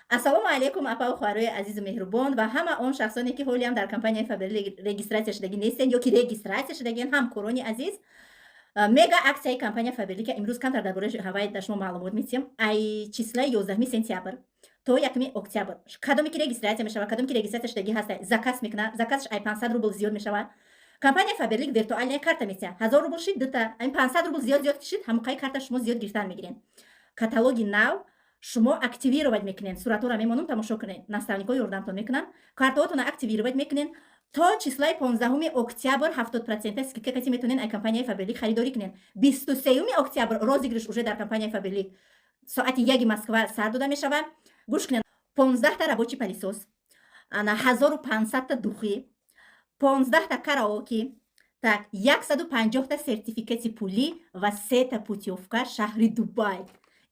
Ассалому алайкум, апаву хоҳарои азизу меҳрубон ва ҳама он шахсоне, ки ҳолиам дар компанияи Фаберлик регистрация шудагӣ нестен ё ки регистрация шудагиен. Ҳамкорони азиз, мега аксияи компания Фаберлика имрӯз камтар дар бораи ҳавай дар шумо маълумот медиҳем. Ай числаи 11 сентябр то 1 октябр кадоме ки регистрация мешавад, кадоме ки регистрация шудагӣ ҳаста, заказ мекунад, заказш ай 500 рубл зиёд мешавад, компания Фаберлик виртуальная карта метиҳад. 1000 рубл шид, дута, айн 500 рубл зиёд зиёд шид, ҳамоқаи карта шумо зиёд гирифтан мегирен. Каталоги нав шумо активировать мекунен, суратҳоро мемонам, тамошо кунед, наставникҳо ёрдамтон мекунанд, картаҳотонро активировать мекунен. То числаи 15 октябр 70 процента скидка каси метавонен ай компанияи Фаберлик харидорӣ кунен. 23 октябр розыгрыш уже дар компанияи Фаберлик соати 1 Москва сар дода мешавад. Гӯш кунед: 15-та рабочий пылесос, ана 1500-та духи, 15-та караоке, так, 150-та сертификати пулӣ ва сета путёвка шаҳри Дубай.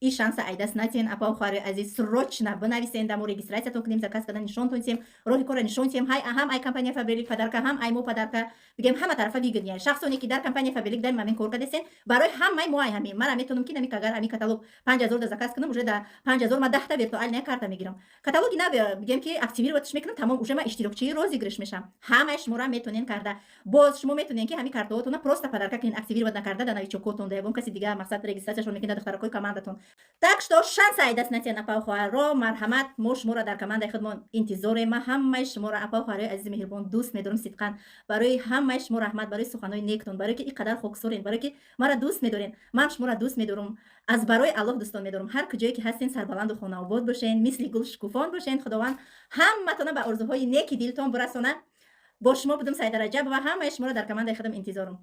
И шанса ай даст натиҳен, апау хоҳари азиз. Срочно бинависен, дамо регистрациятон кунем, заказ кардан нишонтон тиҳем, роҳи корро нишон тиҳем. Ҳай ҳам ай компания Фаберлик подарка, ҳам ай мо подарка, бигем, ҳама тарафа выгодный. Шахсоне ки дар компания Фаберлик дар мамин кор кардесен, барои ҳамаи мо ай ҳамин мара метавонам, ки нами агар ами каталог 5000 да заказ кунам, уже да 5000 ма 10-та виртуальная карта мегирам. Каталоги нав, бигем, ки активироватьш мекунам, тамом, уже ма иштирокчии розыгрыш мешам. Ҳамаи шуморо метавонен карда. Боз шумо метавонен, ки ҳами картаҳотонро просто подарка кунен, активировать накарда, да новичокотон, да ягон каси дига, мақсад, регистрацияшон мекунед, да духтаракои командатон. Так что шанс ай даст натиҳен, апау хоҳаро. Марҳамат, мо шуморо дар командаи худмон интизорем. Ма ҳамаи шуморо, апау хоҳарои азизи меҳрубон, дӯст медорам сидқан. Барои ҳамаи шумо раҳмат, барои суханҳои нектон, барое ки ин қадар хоксорен, барое ки маро дӯст медорен. Ман шуморо дӯст медорам, аз барои Аллоҳ дӯстон медорам. Ҳар куҷое ки ҳастен, сарбаланду хонаобод бошен, мисли гул шукуфон бошен. Худованд ҳаматона ба орзуҳои неки дилтон бирасонад. Бо шумо будум Саида Раҷабова. Ҳамаи шуморо дар командаи худам интизорам.